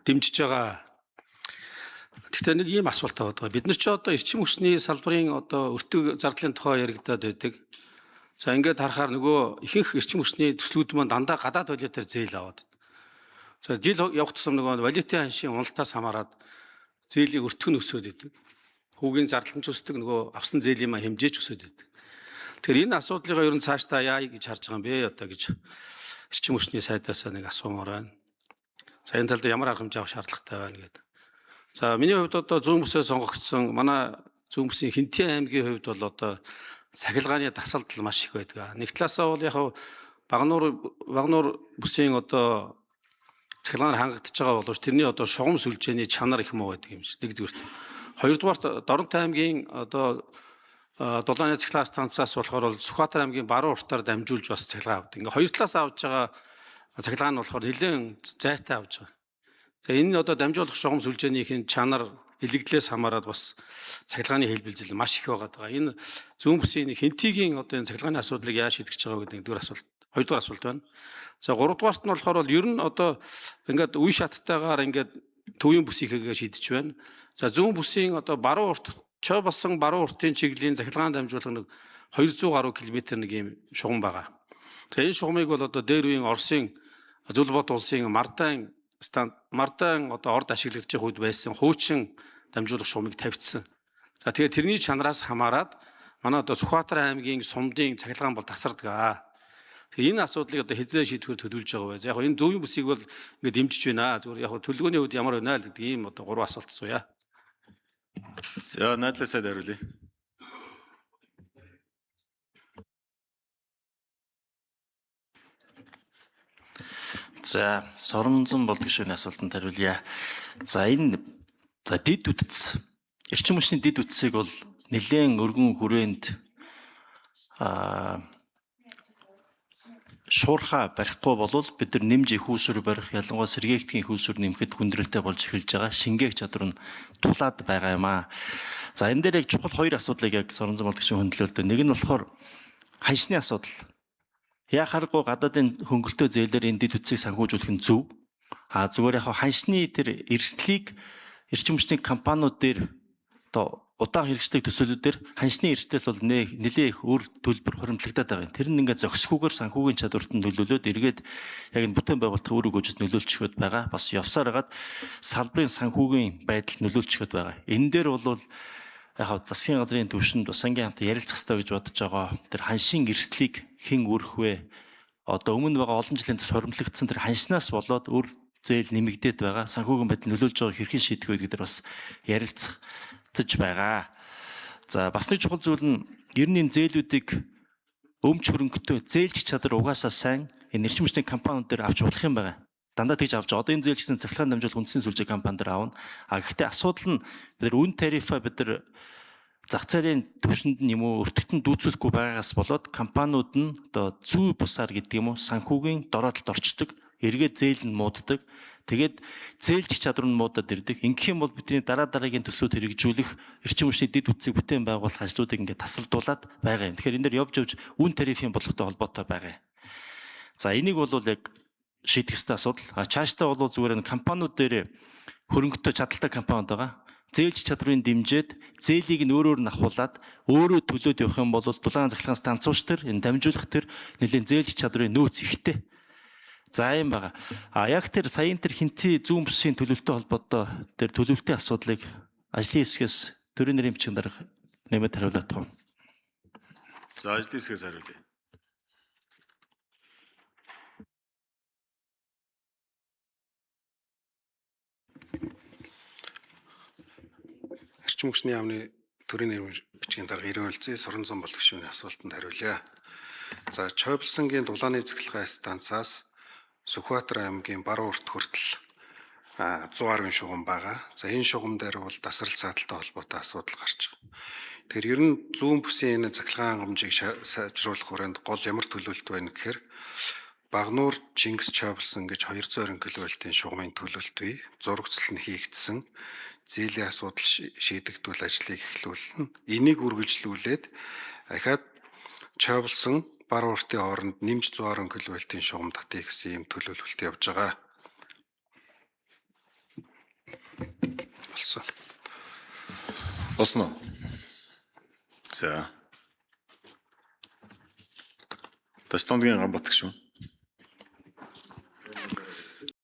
дэмжиж байгаа. Гэхдээ нэг ийм асуулт аваад байгаа. Бид нар ч одоо эрчим хүчний салбарын одоо өртөг зардлын тухай яригдаад байдаг. За ингээд харахаар нөгөө ихэнх эрчим хүчний төслүүд маань дандаа гадаад валютаар зээл аваад. За жил явах тусам нөгөө валютын ханшийн уналтаас хамаарат зээлийн өртөг нь өсөөд идэг. Хүүгийн зардал нь ч өсдөг, нөгөө авсан зээлийн маань хэмжээ ч өсөөд идэг. Тэгэхээр энэ асуудлыг ер нь цаашдаа яа гэж харж байгаа юм бэ одоо гэж эрчим хүчний сайдаас нэг асуумаар байна. За энэ талд ямар арга хэмжээ авах шаардлагатай байна гэдэг. За миний хувьд одоо зүүн бүсээ сонгогдсон манай зүүн бүсийн Хэнтийн аймгийн хувьд бол одоо цахилгааны дасгалдал маш их байдаг. Нэг талаасаа бол яг Багнуур бүсийн одоо цахилгаанаар хангагдж байгаа боловч тэрний одоо шугам сүлжээний чанар их муу байдаг юм шиг. Нэгдүгээрт. Хоёрдугаарт Доронт аймгийн одоо Дулааны цахилгаан станцаас болохоор бол Сүхбаатар аймгийн баруун уртаар дамжуулж бас цахилгаан авдаг. Ингээ хоёр талаас авч байгаа цахилгаан нь болохоор нэлээд зайтай авч байгаа. За энэ нь одоо дамжуулах шугам сүлжээнийх нь чанар илэгдлээс хамаарат бас цахилгааны хэлбэлзэл маш их байгаа даа. Энэ зүүн бүсийн Хэнтигийн одоо энэ цахилгааны асуудлыг яаж шийдэж байгаа гэдэг нэгдүгээр асуулт, хоёрдугаар асуулт байна. За гуравдугаарт нь болохоор бол ер нь одоо ингээд үе шаттайгаар ингээд төвийн бүсийнхээгээ шийдэж байна. За зүүн бүсийн одоо баруун урт чой болсон баруун уртын чиглэлийн цахилгаан дамжуулах нэг 200 гаруй километр нэг юм шугам байгаа. За энэ шугамыг бол одоо дээр үеийн Оросын Зүлбот улсын Мардан Мардан одоо орд ашиглагдчих үед байсан хуучин дамжуулах шугамыг тавьчихсан. За тэгээд тэрний чанараас хамаарат манай одоо Сүхбаатар аймгийн Сумдын цахилгаан бол тасардаг. Тэгээ энэ асуудлыг одоо хизээ шийдэхээр төлөвлөж байгаа бай. Яг энэ зүүн бүсийг бол ингээд дэмжиж байна. Зүгээр яг төлөвлөгөөний хувьд ямар байна л гэдэг ийм одоо гурван асуулт асууя. За найдлаа сайд хариулъя. За Соронзон болд гишүүний асуултанд хариулъя. За энэ за дэд үтц эрчим хүчний дэд үтсийг бол нэлээд өргөн хүрээнд шуурхаа барихгүй болвол бид нар нэмж их үүсвэр барих, ялангуяа сэргээгдэхүүн их үүсвэр нэмэхэд хүндрэлтэй болж эхэлж байгаа. Шингээх чадвар нь тулаад байгаа юм аа. За энэ дээр яг чухал хоёр асуудлыг яг Соронзон болд гишүүн хөндлөлтөө. Нэг нь болохоор ханшны асуудал. Яа харахгүй гадаадын хөнгөлтөө зээлээр энэ дэд үтсийг санхүүжүүлэх нь зөв. А зүгээр яг ханшны тэр эрсдлийг эрчим хүчний компаниуд дээр одоо удаан хэрэгждэг төсөөлүүдээр ханшны эрсдлээс бол нэлээ их өөр төлбөр хуримтлагдаад байгаа юм. Тэр нь ингээд зохисхүйгээр санхүүгийн чадварт нь нөлөөлөөд эргээд яг энэ бүтээн байгуулалтын үр өгөөжөд нөлөөлчихөд байгаа. Бас явсаар хагаад салбарын санхүүгийн байдалд нөлөөлчихөд байгаа. Энэ дээр бол яг засгийн газрын түвшинд бас ангийн хамт ярилцах хэрэгтэй гэж бодож байгаа. Тэр ханшийн эрсдлийг хэн өрөх вэ? Одоо өмнө байгаа олон жилийн турш хоримтлагдсан тэр ханшнаас болоод өр зээл нэмэгдээд байгаа. Санхүүгийн байдал нөлөөлж байгааг хэрхэн шийдэх вэ гэдэг дээр бас ярилцаж байгаа. За бас нэг чухал зүйл нь ер нь энэ зээлүүдийг өмч хөрөнгөтэй зээлж чадвар угаасаа сайн энэ эрчим хүчний компаниуд дээр авч болох юм байгаа. Дандаа тэгж авч одоо энэ зээлжсэн цахилгаан дамжуулах үндсэн сүлжээ компани дээр авна. А гэхдээ асуудал нь бид нар үн тарифа бид нар зах зээлийн түвшинд нь юм уу өртөгт нь дүүцүүлэхгүй байгаагаас болоод компаниуд нь одоо зүй бусаар гэдэг юм уу санхүүгийн дороотолд орчдөг, эргээд зээл нь мууддаг. Тэгээд зээлжих чадвар нь муудаад ирдэг. Ингэх юм бол бидний дараа дараагийн төслүүд хэрэгжүүлэх эрчим хүчний дэд үтсийг бүтээн байгуулах ажлуудыг ингээд тасалдуулад байгаа юм. Тэгэхээр энэ дэр явж явж үн тарифын болгохтой холбоотой байгаа юм. За энийг бол яг шийдэх ёстой асуудал. А цаашдаа бол зүгээр энэ компаниуд дээр хөрөнгөтэй чадaltaй компаниуд байгаа. Зээлж чадрын дэмжиж зээлийг нь өөрөөр нь ахуулаад өөрөө төлөөд явах юм бол дулаан цахилгаан станцууч төр энэ дамжуулах төр нэлээд зээлж чадрын нөөц ихтэй. За юм байгаа. А яг тэр саяын тэр Хэнтий зүүн бүсийн төлөвлөлттэй холбоотой тэр төлөвлөлтийн асуудлыг ажлын хэсгээс төрийн нэрийн бичгийн дарга нэмээд хариулаад байгаа. За ажлын хэсгээс хариулъя. Эрчим хүчний яамны төрийн нэрийн бичгийн дарга Эрен өлзий Соронзон болд гишүүний асуултанд хариулъя. За Чойболсонгийн дулааны цахилгаан станцаас Сүхбаатар аймгийн баруун урт хүртэл 110 шугам байгаа. За энэ шугам дээр бол тасрал саадaltaй холбоотой асуудал гарч байгаа. Тэгэхээр ер нь зүүн бүсийн энэ цахилгаан хангамжийг сайжруулах хүрээнд гол ямар төлөвлөлт байна гэхээр Багнуур Чингис Чойболсон гэж 220 кВ-ийн шугамын төлөвлөлт бий. Зурагцал нь хийгдсэн. Зээлийн асуудал шийдэгдвэл ажлыг эхлүүлнэ. Энийг үргэлжлүүлээд ахаад Чойболсон баруун уртын хооронд нэмж 110 кВ-ийн шугам татъя гэсэн ийм төлөвлөлт явж байгаа. Болсон. Болсон уу? За. Таштондгийн Ганбат гишүүн.